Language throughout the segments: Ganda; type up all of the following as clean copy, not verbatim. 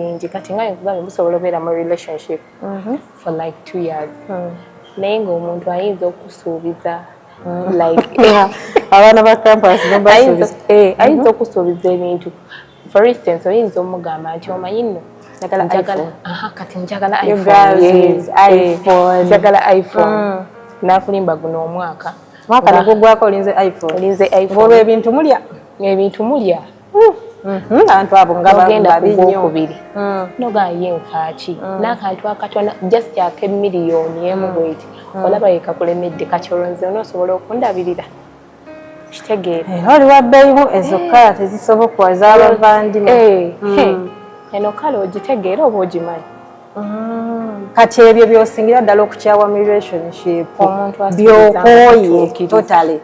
Bingi. Kati nga nkugambye, musobola obeera mu relationship for like 2 years, naye ng'omuntu ayinza okusuubiza like Abaana ba campus ayinza ayinza okusuubiza ebintu. For instance, oyinza omugamba nti, "Omanyi nno Njagala njagala iPhone." Aha, kati njagala You iPhone. girls Yes, with iPhone. Njagala iPhone. Nakulimba guno omwaka Mwaka negugwako olinze iPhone. Olinze iPhone. Olwo ebintu mulya. Ebintu mulya. Abantu abo nga ogenda babi nnyo. Kugwokubiri nogaa ye nfaaki n'akantu akatono, just ak'emiliyoni emu bweti, olaba ye kakulemedde. Kati olwo nze onoosobola okundabirira? Kitegeera? Era oli wa bbeeyimu, ezo kala tezisoboka ez'abavandimwe. Eh, he, eno kale ogitegeera oba ogimanyi? Kati ebyo byosingira ddala okukyawa mu relationship. Omuntu asuubiza nga Byokooye. tatuukiriza. Totally.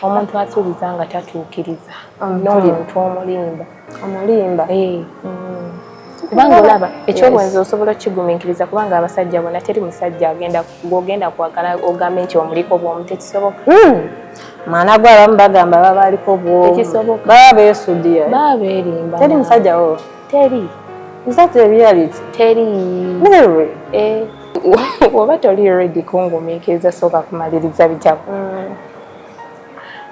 Omuntu asuubiza nga tatuukiriza n'omuntu omulimba. Omulimba. Eh. Kubanga olaba ekyobwenzi osobola okukigumiikiriza, kubanga abasajja bonna, teri musajja agenda gwogenda kwagala ogambe nti omuliko bwomu, tekisoboka. Mwana gwe, abamu bagamba baba aliko bwomu. Tekisoboka. Baba beesudiya. Baba beerimba. Teri musajja wo. Teri. Is that a reality? Teri. Really? Eh, oba toli ready kungumiikiriza, sooka kumaliriza bitabo,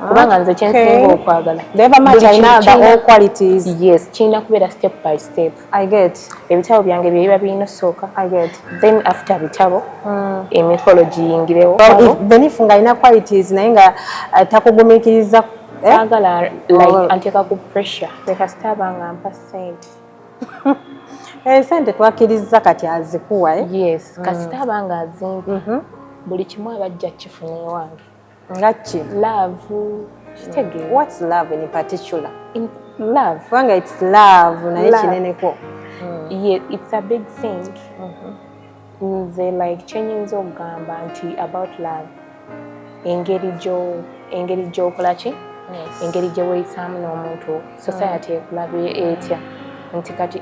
kubanga nze kyensinga okwagala Never much. buli I know kintu the all qualities. Yes, kirina kubeera step by step. I get. Ebitabo byange bye biba birina osooka, I get. then after bitabo, emikolo giyingirewo. Well, if Benifu nga alina qualities naye nga takugumiikiriza, eh? Saagala like Oh. anteeka ku pressure. Leka sitaaba nga mpa ssente. Sente twakkiriza, kati azikuwa, eh? Yes, kasita aba nga azimpa, buli kimu abajja kifuna ewange. Nga ki? Love, kitegeera? What's love in particular? In love. Kubanga it's love naye Love. kineneko. Yeah, it's a big thing. Nze like kyenyinza okugamba nti about love, engeri gy'okola ki, engeri gye weeyisaamu n'omuntu, society ekulabye etya, nti kati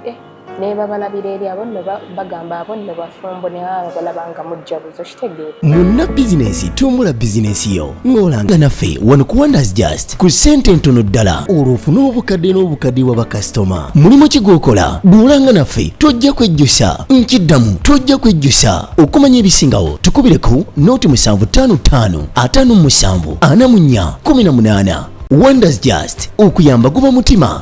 ne babalabira eri abo nno bagamba abo nno bafumbo, ne baba balaba nga mujjabuzo, kitegeera? Munna bizinensi, tumbula bizinensi yo ng'olanga naffe wano ku Wonders Just ku ssente entono ddala, olwo ofune obukadde n'obukadde bwa bakasitoma. Mulimu ki gw'okola? Bw'olanga naffe tojja kwejjusa. Nkiddamu, tojja kwejjusa. Okumanya ebisingawo tukubire ku 0755 57 44 18. Wonders Just, okuyamba guba mutima.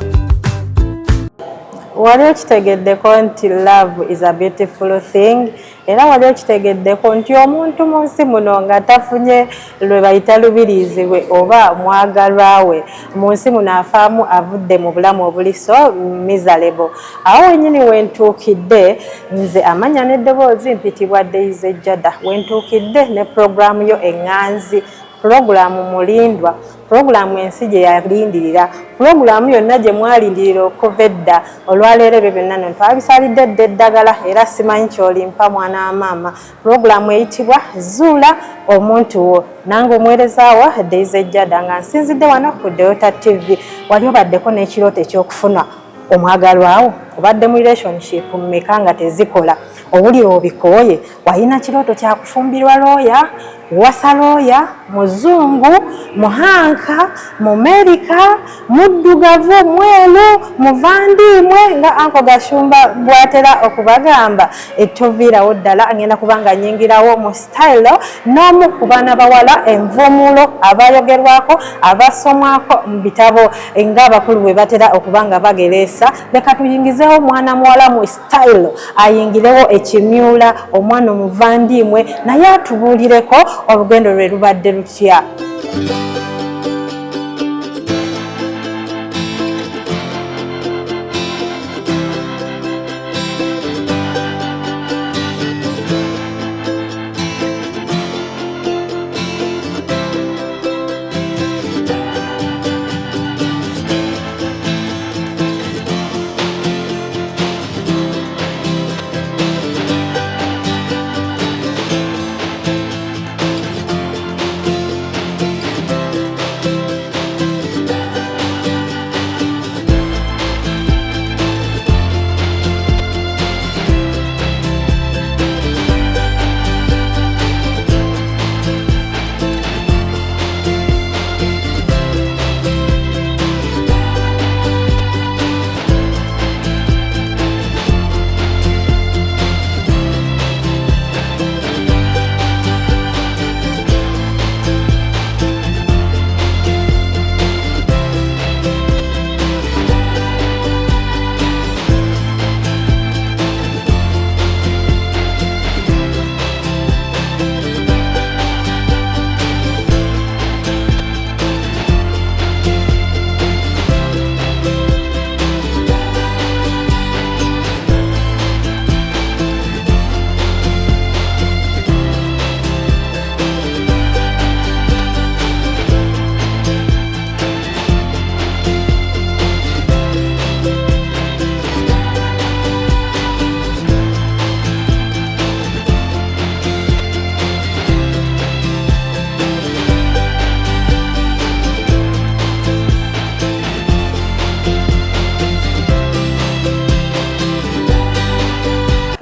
Wali okitegeddeko nti love is a beautiful thing? Era wali okitegeddeko nti omuntu mu nsi muno nga tafunye lwe bayita lubiriizi lwe oba mwagalwa we, mu nsi muno afaamu avudde mu bulamu obuli so miserable? Awo wennyini wentuukidde nze, amanya n'eddoboozi mpitibwa Daisy Jada, wentuukidde ne puroguramu yo eŋŋanzi, pulogulaamu mulindwa, pulogulaamu ensi gye yalindirira, pulogulaamu yonna gye mwalindirira okuva edda. Olwaleero ebyo byonna no twabisalidde dda eddagala, era simanyi kyolimpa mwana wa maama. Pulogulaamu eyitibwa Zuula Omuntu Wo, nange omuweerezaawo Daisy Jada, nga nsinzidde wano ku Delta TV. Wali obaddeko n'ekirooto ekyokufuna omwagalwawo? Obadde mu relationship mmeka nga tezikola? Owulira obikooye? Walina kirooto kyakufumbirwa looya, wasa looya muzungu, muhanka, mumerika, muddugavu, mweru, muvandiimwe, nga Anko Gashumba bwatera okubagamba. Etoviirawo ddala, ngenda kuba nga nyingirawo mu style n'omu ku baana bawala envumulo abayogerwako, abasomwako mu bitabo ng'abakulu bwe batera okuba nga bagereesa. Leka tuyingizeewo omwana muwala mu style, ayingirewo ekimyula, omwana omuvandiimwe, naye atubuulireko olugendo lwe lubadde lutya.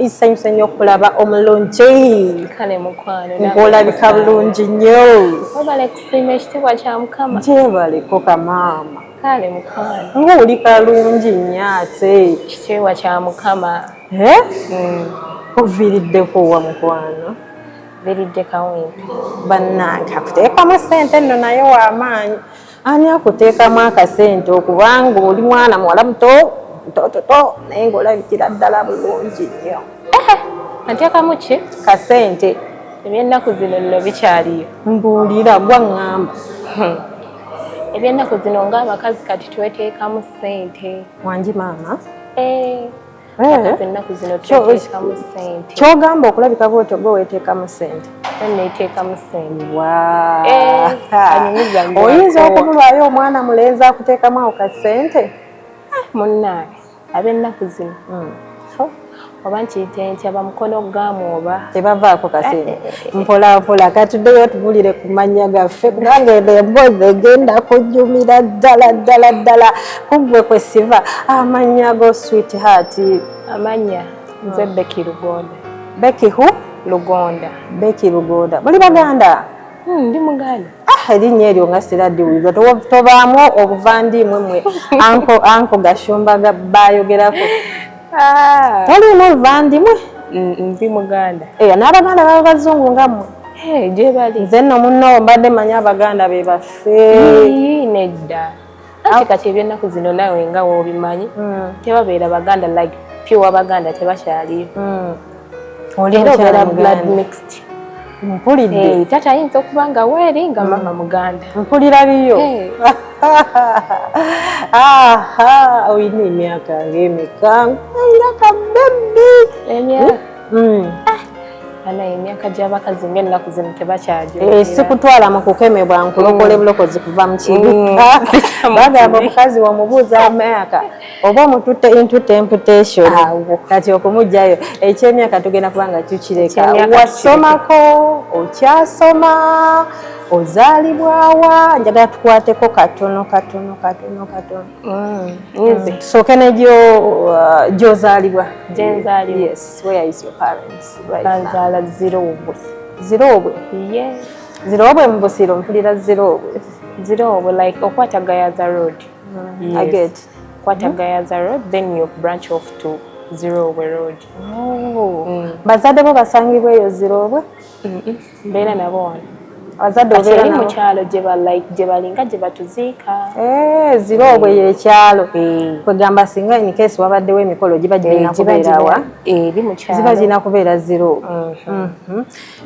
Nsanyuse nnyo okulaba omulungi. Kale mukwano. Ng'olabika bulungi nnyo. Webale kusiima, ekitiibwa kya Mukama. Gyebaleko kamaama. Kale mukwano. Ng'oli kalungi nnyo ate. Ekitiibwa kya Mukama. Eh? Oviiriddeko wa, mukwano? Viridde Kawempe. Bannange, akuteekamu ssente nno naye w'amaanyi. Ani akuteekamu akasente, okubanga oli mwana muwala muto mutototo naye ng'olabikira ddala bulungi nnyo? Anteekamu ki? Kasente. Ebyennaku zino nno bikyaliyo. Mbuulira, gwaŋŋamba. Ebyennaku zino ng'abakazi kati tweteekamu ssente. Wangi maama? Eh, Eh. abakazi ennaku zino tweteekamu ssente. Kyogamba okulabika bwotyo gwe weeteekamu ssente? Neteekamu ssente. Wa. Eh, anyumiza nze Oyinza wakoowa. okubulwayo omwana mulenzi akuteekamu awo kasente? Munnange, ab'ennaku zino, ho, oba nkiyite ntya, bamukono gaamu oba Tebavaako kasente. Mpola mpola, katuddeyo tubulire ku mannya gaffe, kubanga eno emboozi egenda kujjumira ddala ddala ddala kuggwe kwe siva. Amannya go, sweetheart? Amannya nze Becky Lugonda. Becky who? Lugonda. Becky Lugonda, muli Baganda? Ndi Muganda. Ah, erinnya eryo nga siraddiwulirwa. Tobaamu obuvandiimwe mmwe anko Gashumba bayogerako? Toliimu oluvandimwe? Ndi Muganda. Eh, n'Abaganda baba bazungu nga mmwe? Hey, gye bali. Nze nno munno mbadde manyi Abaganda be baffe. Ii, nedda, anti kati ebyennaku zino naawe nga woobimanyi, tebabeera Baganda, like pure Baganda tebakyaliyo. Oli Era mukyala obeera blood Muganda. mixed. Mpulidde. Hey, tata ayinza okuba nga weeri nga mama Muganda. Mpulira biyo. Hey. Aha, olina emyaka ng'emeka? Olina kabebi? Emyaka ana, emyaka gy'abakazi ng'ennaku zino tebakyagyo. Eh, sikutwala mu kukemebwa, nkulokole bulokozi kuva mu kibi. Bagamba omukazi womubuuza amyaka oba omututte into temptation. Awo. Kati okumugjayo ekyemyaka tugenda kuba nga tukireka. Ekyemyaka. Wasomako, okyasoma, ozaalibwawa? Njagala tukwateko katono katono katono katono. Nze Tusooke negyo gyozaalibwa. Gyenzaalibwa. Yes, where is your parents right now? Banzaala Ziroobwe. Ziroobwe? Ye. Ziroobwe mu Busiro? Mpulira Ziroobwe. Ziroobwe, like okwata Gayaza Road. I get. Okwata Gayaza Road, then you branch off to Ziroobwe Road. Oh. Bazadde bo basangibwa eyo Ziroobwe? Mbeera nabo wano. Abazadde Kati obeera eri mu nabo? kyalo gye ba like gye balinga gye batuziika. Eh, Ziroobwe yekyalo. Eh. Kwegamba singa in case wabaddewo emikolo giba girina Giba kubeera wa? Eri mu kyalo. Ziba zirina kubeera Ziroobwe.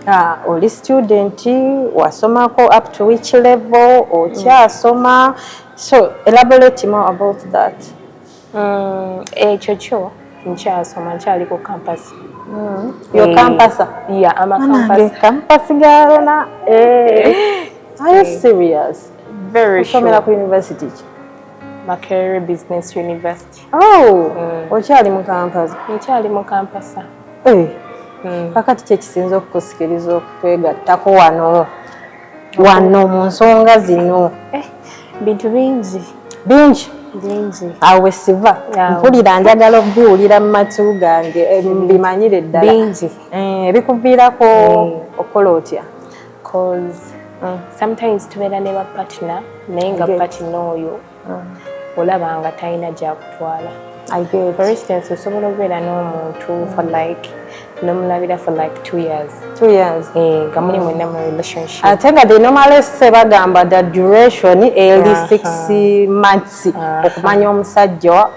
Ah, oli student, wasomako up to which level? Okyasoma? So elaborate more about that. Ekyo kyo nkyasoma, nkyali ku campus. Your Eh, campus? Yeah, I'm a Anange, campus. Campus girl. Eh. Are you serious? Very Osomera sure. ku university ki? Makerere Business University. Oh, okyali mu campus? Nkyali mu campus. Eh. Kakati ki ekisinza okukusikiriza okutwegattako wano wano mu nsonga zino? Eh, bintu bingi. Bingi? Bingi. Awo wesiva. Awo. Mpulira njagala okubiwulira mu matu gange, eh, mbimanyire ddala. Bingi. Eh, ebikuviirako okukola otya? Cause sometimes tubeera ne ba partner naye nga partner oyo olaba nga talina gyakutwala. I get. For instance, osobola okubeera n'omuntu for like, n'omulabira for like 2 years. 2 years. Eh, nga muli mwenna mu relationship. Ate nga they normally say, bagamba the duration eri 6 months okumanya omusajja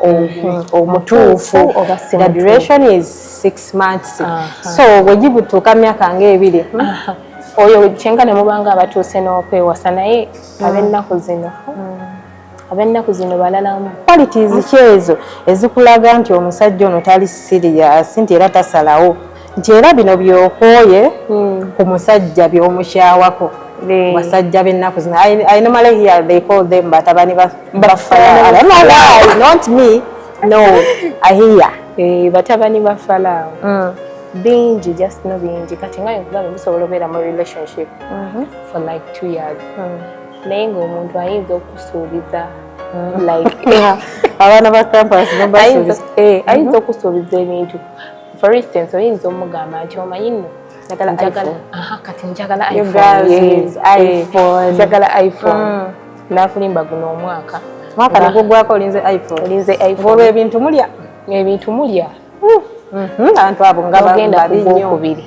omutuufu. Oba si The mutuufu. duration is 6 months, so bwe gibutuuka myaka ng'ebiri, Oyo kyenga ne mubanga abatuuse n'okwewasa, naye ab'ennaku zino balalamu. Qualities ki ezo ezikulaga nti omusajja ono tali serious, nti era tasalawo, nti era bino byokooye ku musajja by'omukyawako basajja b'ennaku zino? I normally hear they call them batabani ba Farao. I don't know why, not me. No, I hear. Eh, batabani ba Falaawo. Bingi, just no bingi. Kati nga nkugambye, musobola obeera mu relationship for like 2 years, naye ng'omuntu ayinza okusuubiza Like Abaana ba campus nobasuubiza. Ayinza okusuubiza ebintu. For instance, oyinza omugamba nti, "Omanyi nno, Njagala iPhone." Aha, kati njagala You iPhone. girls Yes, with iPhone. Njagala iPhone. Nakulimba guno omwaka. Mwaka negugwako olinze iPhone. Olinze iPhone. Olwo ebintu mulya. Ebintu mulya. Abantu abo nga ogenda babi nnyo. Kugwokubiri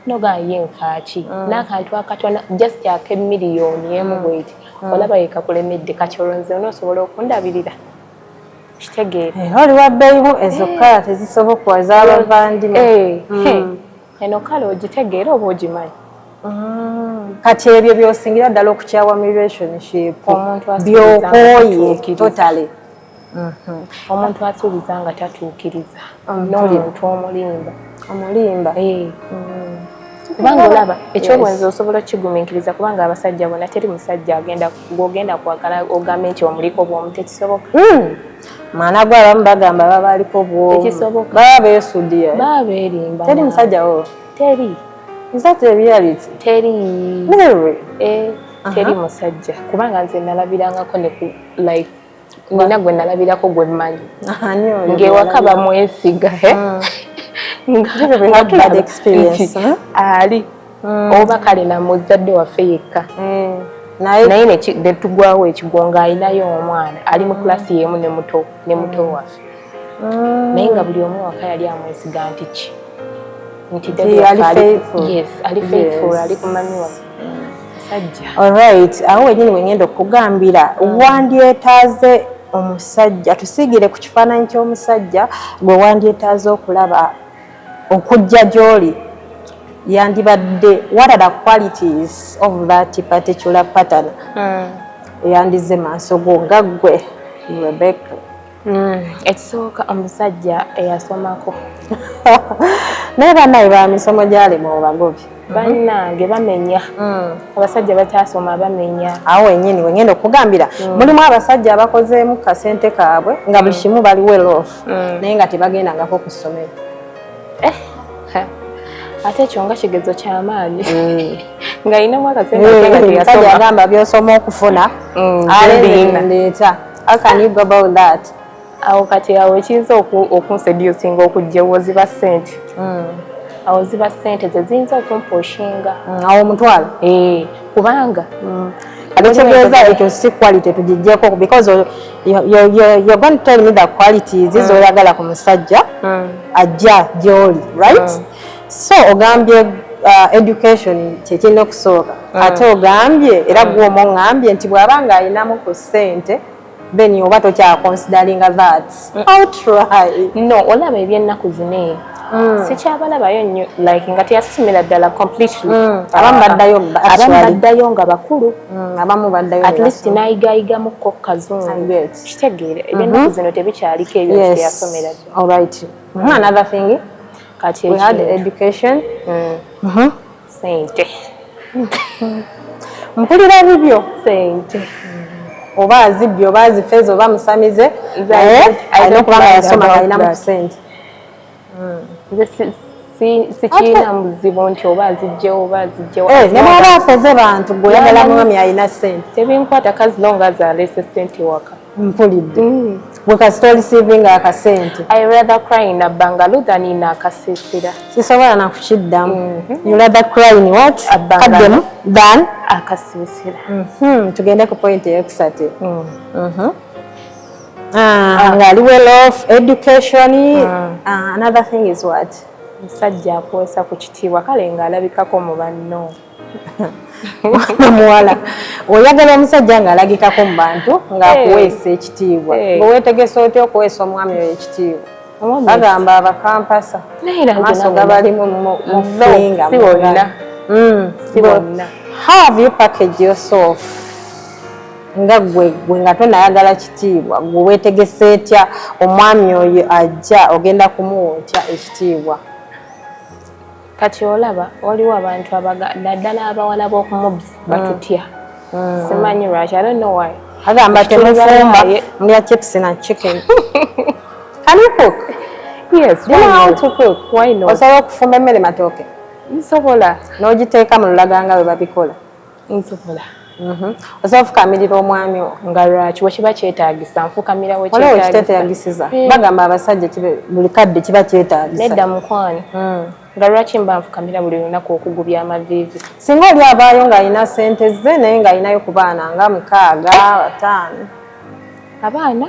nogaa ye nfaaki n'akantu akatono, just ak'emiliyoni 1 bweti, olaba ye kakulemedde. Kati olwo nze onoosobola okundabirira? Kitegeera? Era oli wa bbeeyimu, ezo kala tezisoboka ez'abavandimwe. Eh, eno kale ogitegeera oba ogimanyi? Kati ebyo byosingira ddala okukyawa mu relationship. Omuntu asuubiza nga Byokooye. tatuukiriza. Totally. Omuntu asuubiza nga tatuukiriza n'omuntu omulimba. Omulimba. Eh. Kubanga olaba ekyobwenzi osobola okukigumiikiriza, kubanga abasajja bonna, teri musajja agenda gwogenda kwagala ogambe nti omuliko bwomu, tekisoboka. Mwana gwe, abamu bagamba baba aliko bwomu. Tekisoboka. Baba beesudiya. Baba beerimba. Teri musajja wo. Teri. Is that a reality? Teri. Really? Eh, teri musajja, kubanga nze nalabirangako ne ku like nina gwe nalabirako gwe mmanyi Ani oyo? ng'ewaka bamwesiga, eh? We had bad experience, Nti ali oba kale namuzadde waffe yekka. Naye naye ne tugwawo ekigwo ng'alinayo omwana ali mu kulasi y'emu ne muto waffe, naye nga buli omu waka yali amwesiga nti ki, nti daddy ali waffe faithful. Yes, ali faithful. Ali ku mami waffe musajja. Alright, awo wenyini wengenda okugambira wandyetaaze omusajja, tusiigire ku kifaananyi ky'omusajja gwe wandyetaaze okulaba okujja gy'oli, yandibadde, what are the qualities of that particular pattern eyandizze maaso go nga ggwe Rebecca? Ekisooka, omusajja eyasomako. Naye bannaye ba misomo gyalema obagobye. Bannange bamenya, abasajja bakyasoma bamenya. Awo wenyini wengenda okugambira mulimu abasajja abakozeemu kasente kaabwe nga buli kimu bali well off, naye nga tebagendangako ku ssomero. Eh, ha. Ate ekyo nga kigezo kyamaanyi ng'ayinamu akasente ate nga Musajja teyasoma. Agamba byosoma okufuna Bina. Ndeeta. How can you go about that? Awo kati awo ekiyinza okunseducinga okujja ziba ssente. Awo ziba ssente ze ziyinza okumpushinga. Awo omutwalo. Eh, kubanga Kitegeeza ekyo si quality, tugiggyeko, because you're going to tell me the qualities zoyagala ku musajja ajja gy'oli, right? So ogambye education kyekirina okusooka, ate ogambye era gwe oŋŋambye nti bw'aba ng'ayinamu ku ssente, then oba tokyaconsideringa that outright. No, olaba ebyennaku zino eno sikyabalabayo nnyo like nga teyasomera ddala completely. Abamu baddayo. Abamu Actually. baddayo nga bakulu. Abamu baddayo. At least n'ayigayigamuko kazungu. I get. Kitegeere, ebyennaku zino tebikyaliko ebyo nti teyasomera ddala. All right. Another thing, Kati we had ekintu education. Sente. Mpulira bibyo. Sente. Oba azibbye oba azifeeza oba musamize, Nze naye alina okuba nga yasoma, alinamu ku ssente. Nze sikiina muzibu nti oba azijjewo oba azijjewo. Eh, ne bw'aba afeze bantu, gwe oyagala mwami alina ssente. Tebinkwata as long as aleese sente waka. Mpulidde, gwe kasita oreceivinga akasente. I rather cry in a bungalow than in akasiisira. Sisobola nakukiddamu. You rather cry in what? A bungalow. Kaddemu, than Akasiisira. Tugende ku point eyokusatu. Ah, ng'ali well off, education. Ah, another thing is what? Musajja akuweesa ku kitiibwa, kale ng'alabikako mu banno. Mwana muwala, oyagala omusajja ng'alagikako mu bantu, ng'akuweesa ekitiibwa. Eh. Gwe weetegese otya okuweesa omwami oyo ekitiibwa? Omwami Bagamba abakampasa Naye era nze amaaso nawe gabalimu mu No, finger. si bonna. Si bonna. How have you packaged yourself nga gwe nga tonayagala kitiibwa? Gwe weetegese etya omwami oyo ajja, ogenda kumuwa otya ekitiibwa? Kati olaba waliwo abantu abaga naddala abawala b'okumubs batutya, simanyi lwaki, I don't know why. Agamba Tuli temufumba, banaye. Mulya chips na chicken. Can you cook? Yes. Do you Why know how not? to cook? Why not? Osobola okufumba emmere matooke Nsobola. n'ogiteeka mu lulaga nga bwe babikola? Nsobola. Osobola ofukamirira omwami wo? Nga lwaki? Wekiba kyetaagisa nfukamira. Waliwo wekiteetagisiza. Bagamba abasajja buli kadde kiba kyetaagisa. Nedda mukwano. Nga lwaki mba nfukamira buli lunaku okugubya amaviivi? Singa oli abaayo ng'alina sente ze, naye ng'alinayo ku baana nga mukaaga, bataano. Abaana?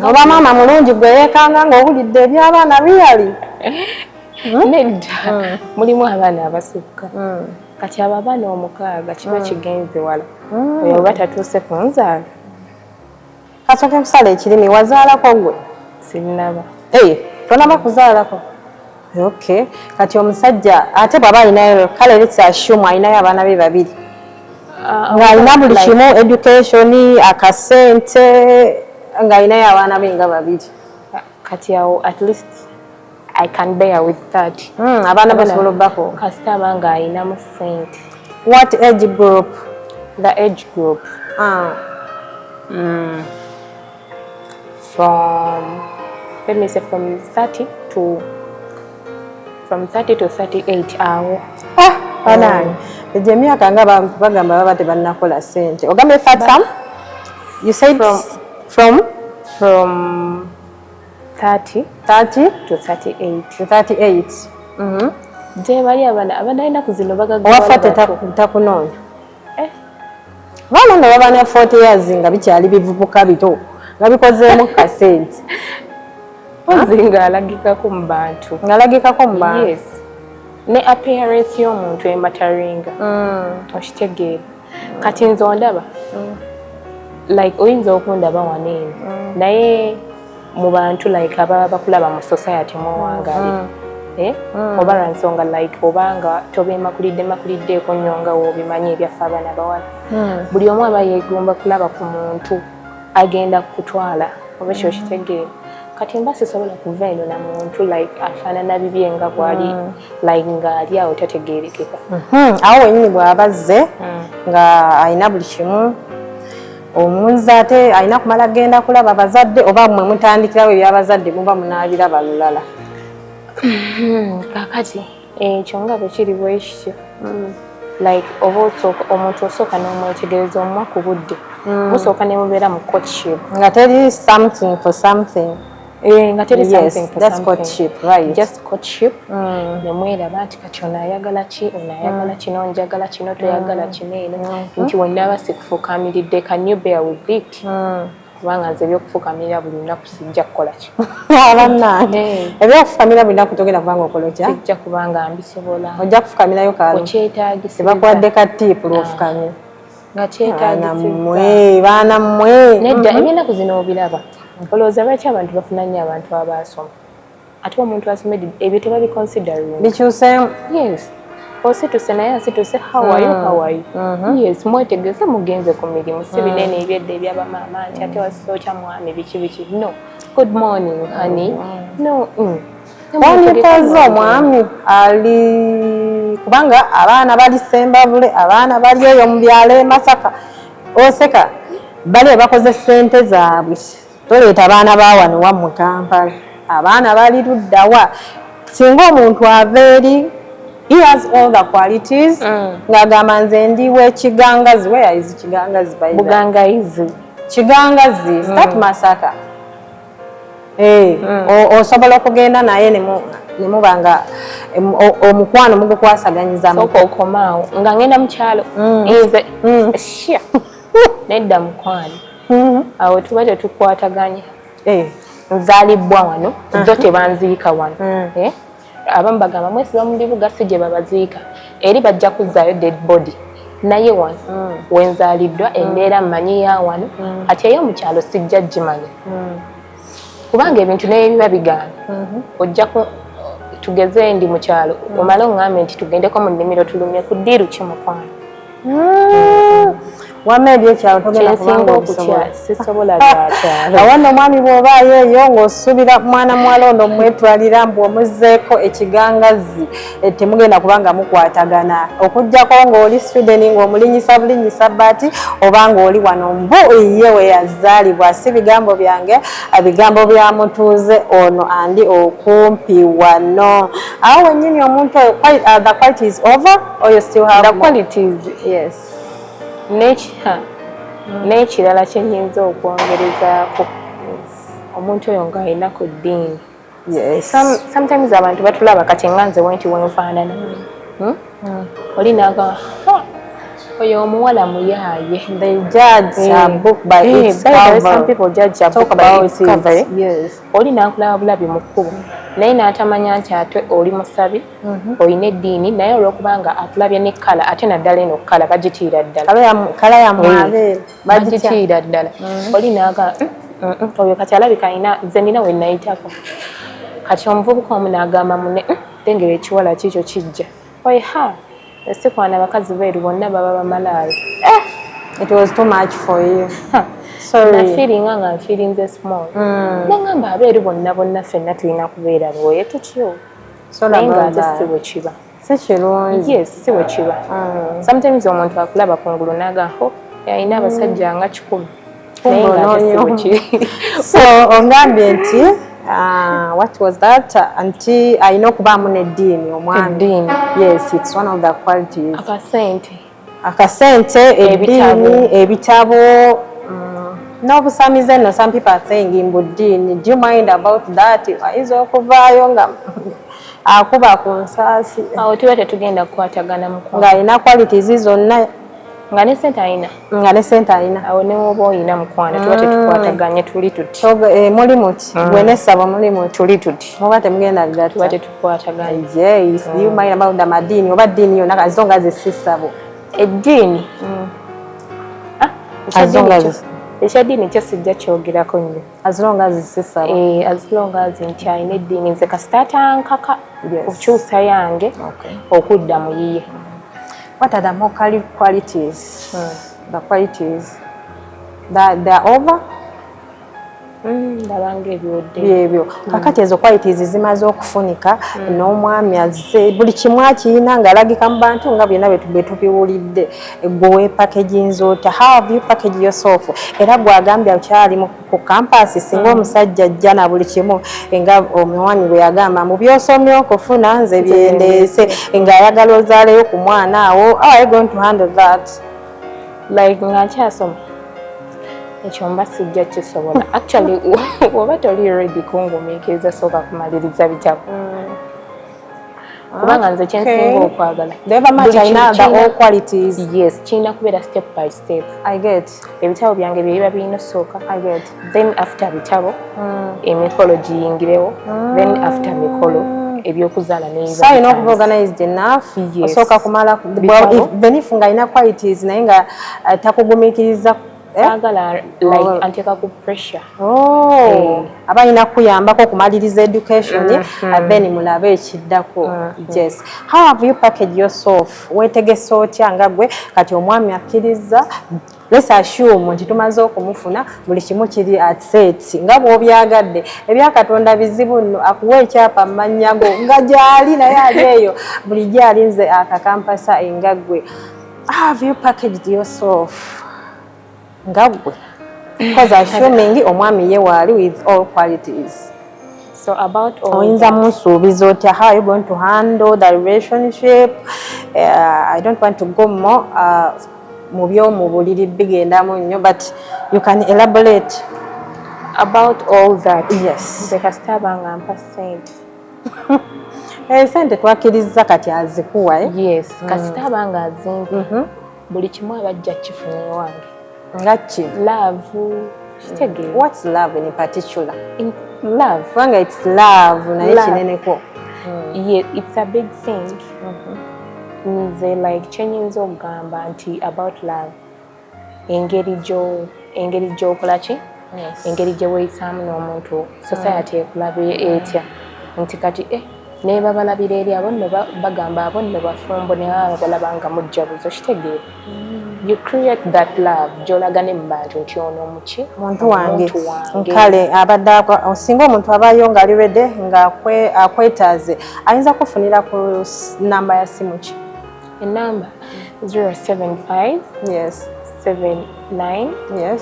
Oba maama mulungi gwe yeekanga ng'owulidde eby'abaana biyali. Nedda, mulimu abaana abasukka. Kati abo abaana omukaaga kiba kigenze wala. Oyo oba tatuuse ku nzaala. Kasooke nkusala ekirimi, wazaalako gwe? Sinnaba. Tonaba kuzaalako? Okay, kati omusajja ate bw'aba alinayo, kale let's assume alinayo abaana be babiri, ng'alina buli kimu, education, akasente, ng'alinayo abaana be nga babiri. Kati awo at least I can bear with that. Abaana basobola obbako. Kasita aba ng'ayinamu ssente. What age group? The age group? From, let me say, from 30 to from 30 to 38 awo. Ah, banange, egyo emyaka nga bagamba baba tebannakola ssente. Ogambye 30? You said from From 30 30 to 38. To 38. Gye bali abaana ennaku zino. Owa bagagawala. 40 takunoonya? Eh. Abaana nga baba ne 40 years nga bikyali bivubuka bito nga bikozeemu kasente. Mpozi ng'alagikako mu bantu. Ng'alagikako mu bantu. Yes, ne appearance y'omuntu ematteringa. Okitegeera? Kati nze ondaba, like oyinza okundaba wano eno, naye mu bantu like ababa bakulaba mu society mwowangalira, eh? Oba lwa nsonga like obanga tobeemakulidde makuliddeeko nnyo nga woobimanyi ebyaffe abaana bawala, buli omu aba yeegomba kulaba ku muntu agenda kutwala oba ekyo. Kitegeera? Kati mba sisobola kuva eno na muntu like afaanana bibye nga bwali, like ng'ali awo tategeerekeka. Awo wenyini bw'aba azze nga alina buli kimu, omunzi ate alina kumala genda kulaba bazadde, oba mmwe mutandikirawo ebyabazadde muba munaabiraba lulala? Kakati ekyo nga bwe kiri bwe kityo, like oba osooka omuntu osooka n'omwetegereza, omuwa ku budde, musooka ne mubeera mu courtship. Nga teri something for something. Eh, nga teri Yes, something for that's something. Courtship, right. Just courtship, ne mweraba nti kati ono ayagala ki, ono ayagala kino, njagala kino, toyagala kino eno, nti wennaaba sikufuukamiridde, can you bear with it? Kubanga nze ebyokufuukamirira buli lunaku sijja kukola ki. Bannange, ebyokufukamira buli lunaku togenda kubanga okola otya? Sijja kubanga mbisobola. Ojja kufukamirayo kaalo. Okyetaagisiriza. Tebakuwadde ka tip lwofukamira. Nga Baana kyetaagisiriza. mmwe, baana mmwe. Nedda, ebyenaku zino obiraba, olowooza lwaki abantu bafuna nnyo abantu abaasoma? Ate omuntu asomedde ebyo tebabiconsideringa. Bikyuseemu. Yes, osituse naye asituse, how are you, how are you, yes, mwetegese mugenze ku mirimu. Si binene ebyedda ebyabamaama nti ate wasooca mwami biki biki. No, good morning honey, no. Wandyeetaaza omwami ali, kubanga abaana bali Sembabule, abaana bali eyo mu byalo e Masaka, oseka bali bakoze ssente zaabwe. Toleeta abaana ba wano wammwe Kampala, abaana bali luddawa? Singa omuntu ava eri, he has all the qualities, ng'agamba nze ndi w'ekigangazi. Where is Kigangazi, by the way? Bugangayizi. Kigangazi, is that Masaka? Eh, osobola okugenda naye ne muba nga omukwano mugukwasaganyiza. Sooka okomaawo nga ngenda mu kyalo nze shia. Nedda mukwano, awo tuba tetukwataganya. Nzaalibwa wano, zo tebanziika wano. Eh? Abamu bagamba mwesiba mu bibuga si gye babaziika, eri bajja kuzzaayo dead body, naye wano wenzaaliddwa embeera mmanyi ya wano. Kati eyo mu kyalo sijja gimanya, kubanga ebintu naye biba bigaana. Ojja ku tugeze ndi mu kyalo, omale oŋŋambe nti tugendeko mu nnimiro tulumye ku ddiiru ki, mukwano? Wamma ebyekyalo togenda Kyensinga kubanga okutya, obisobola. Sisobola byakyalo. Awo nno omwami bw'obaayo eyo ng'osuubira mwana muwala ono omwetwalira mbu omuzzeeko ekigangazzi, temugenda kubanga mukwatagana, okuggyako ng'oli Sweden ng'omulinyisa bulinyisa baati, oba ng'oli wano mbu ye we yazaalibwa. Si bigambo byange, bigambo bya mutuuze ono andi okumpi wano awo wennyini. Omuntu oyo, the quality is over or you still have The more? qualities. Yes. N'ekirala kye nnyinza okwongerezaako, omuntu oyo ng'alina ku ddiini. Sometimes abantu batulaba kati nga nze wenti wenfaanana. Oli n'agamba, "Ha, oyo omuwala muyaaye." They judge a book by its By the way, cover. some people judge a Talk book by about its cover, eh? it. Yes. Oli n'akulaba bulabi mu kkubo, naye n'atamanya nti ate oli musabi, olina eddiini, naye olw'okubanga akulabye ne colour, ate naddala eno colour bagitiira ddala. Colour ya mwabeere bagitya. Bagitiira ddala. Oli n'agamba, oyo kati alabika alina." Nze nina we nayitako kati omuvubuka omu n'agamba munne, lengera ekiwala kiikyo kijja oiha, sikwana bakazi beeru bonna baba bamalaaya." It was too much for you. Sorry. Nafeelinga nga nfeelinze small. Nengamba abeeru bonna bonna ffenna tulina kubeera bwoye tutyo, naye nga ate si bwe kiba. Si kirungi. Yes, si bwe kiba. Sometimes omuntu akulaba kungulu naga, "Ho, alina abasajja nga 100," naye nga ate si bwe kiri. So ogambye nti what was that, nti alina okubaamu n'eddiini omwami. Eddiini. Yes, it's one of the qualities. Akasente. Akasente, eddiini, ebitabo n'obusamize nno. Some people are saying mbu ddiini, do you mind about that? Ayinza okuvaayo nga akuba ku nsaasi. Awo tuba tetugenda kukwatagana, mukwano. Ng'alina qualities zonna. Nga ne sente alina. Nga ne sente alina. Awo ne woba oyina, mukwano, tuba tetukwataganye, tuli tuti. Muli muti gwe nessabo, muli muti. Tuli tuti. Muba temugenda Tuba gatta. tetukwataganye. Yes, do you mind about the madiini oba ddiini yonna, as long as si ssabo? Eddiini. As long as- Ekyaddiini kyo sijja kyogerako nnyo. As long as si ssabo. As long as nti alina eddiini, nze kasita atankaka kukyusa yange okudda mu yiye. What are the more qualities? The qualities that they are over? Ndabanga ebyodde. Byebyo. Kakati ezo qualities zimaze okufunika n'omwami azze, buli kimu akiyina ng'alagika mu bantu nga byonna bwe tubiwulidde, gwe weepackaginze otya? How have you package yourself? Era gwagambye okyali ku campus, singa omusajja ajja na buli kimu nga omwami bwe yagamba mu byosomye okufuna, nze byendeese, ng'ayagala ozaaleyo ku mwana awo, how are you going to handle that? Like nga nkyasoma, ekyo mba sijja kisobola. Actually, bw'oba toli ready kungumiikiriza, sooka kumaliriza bitabo, kubanga nze kyensinga okwagala Never much buli alina kintu the kirina- all qualities. Yes, kirina kubeera step by step. I get. Ebitabo byange bye biba birina osooka. I get. Then after bitabo, emikolo giyingirewo. Then after mikolo, ebyokuzaala. So alina okuba organized enough. Yes. Osooka kumala Bitabo. Well, even if nga alina qualities naye nga takugumiikiriza, eh? Saagala like Oh. anteeka ku pressure. Oh, Eh. aba alina kuyambako okumaliriza education, then mulabe ekiddako. Yes, how have you packaged yourself? Weetegese otya nga gwe kati omwami akkiriza? Let's assume nti tumaze okumufuna, buli kimu kiri at set nga bw'obyagadde. Ebyakatonda bizibu nno, akuwa ekyapa mu mannya go nga gyali, naye ali eyo bulijjo alinze akakampasa. Enga gwe, how have you packaged yourself nga gwe? Because assuming omwami ye waali with all qualities, So about all oyinza that, musuubiza otya? How are you going to handle the relationship? I don't want to go more mu byomu buliri, bigendamu nnyo, but you can elaborate. About all that, Yes. nze kasita aba nga mpa ssente. Sente twakkiriza kati azikuwa, eh? Yes, kasita aba nga azimpa, buli kimu abajja kifuna ewange. Nga ki? Love, kitegeera. What's love in particular? In love. Kubanga it's love naye Love. kineneko. Yeah, it's a big thing. Nze like kyenyinza okugamba nti about love, engeri gy'okola ki, engeri gye weeyisaamu n'omuntu, society ekulabe etya nti kati eh, Naye babalabira eri, abo nno bagamba abo nno bafumbo, ne baba babalaba nga mujjabuzo. Kitegeera, you create that love gy'olaga ne mu bantu nti ono omuki Muntu wange. Omuntu wange. Kale abadde singa omuntu abayo ng'ali ready nga akwetaaze, ayinza kufunira ku namba ya simu ki? Enamba 075 79 000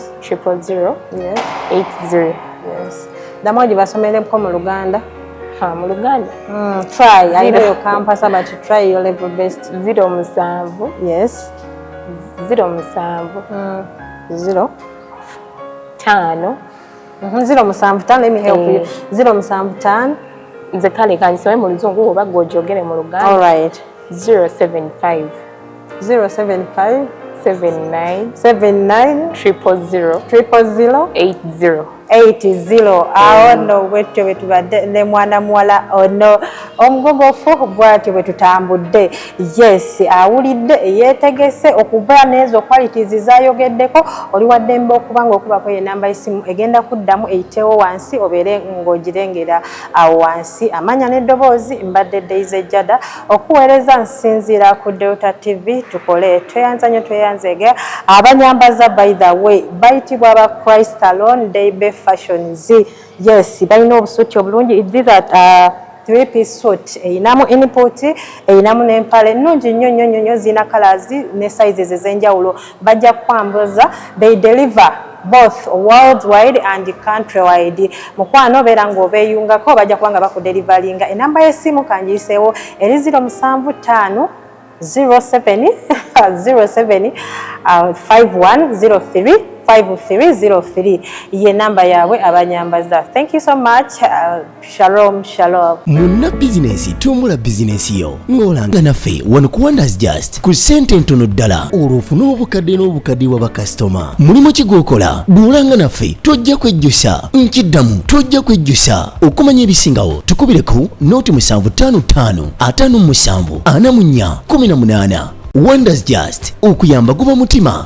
80. Yes, ddamu ogibasomereko mu Luganda. Ha, mu Luganda? Try. I know you campus, but you try your level best. 07 07 Zero 5. 075. Let me help you. Eh. 075. Nze kale kansome mu Luzungu oba gwe ogyogere mu Luganda. All right. 075 075 79 79 000 000 80. 80. Awo nno bwetyo bwe tubadde ne mwana muwala ono omugogofu, bwatyo bwe tutambudde. Yes, awulidde yeetegese okuba n'ezo qualities zayogeddeko. Oli waddembe okuba nga okubako enamba y'essimu egenda kuddamu eyitewo wansi, obeere ng'ogirengera awo wansi. Amanya n'eddoboozi, mbadde Daisy Jada, okuweereza nsinziira ku Delta TV. Tukole tweyanza nnyo, tweyanzege abanyambaza. By the way, bayitibwa aba Christ Alone Daybe Fashions. Yes, balina obusuti obulungi. These are three piece suit, eyinamu input, eyinamu n'empale nnungi nnyo nnyo nnyo nnyo. Zirina colors ne sizes ez'enjawulo. Bajja kukwambuza. They deliver both worldwide and countrywide. Mukwano, beera ng'obeeyungako, bajja kuba nga bakudelivalinga. Enamba y'essimu kangiyiseewo, eri 075 07 07 5103 5303, ye namba yaabwe abanyambaza. Thank you so much. Shalom, shalom. Munna bizinensi, tumbula bizinensi yo ng'olanga naffe wano ku Wonders Just ku ssente entono ddala, olwo ofune obukadde n'obukadde bwa bakasitoma. Mulimu ki gw'okola? Bw'olanga naffe tojja kwejjusa. Nkiddamu, tojja kwejjusa. Okumanya ebisingawo, tukubire ku 0755 57 44 18. Wonders Just, okuyamba guba mutima.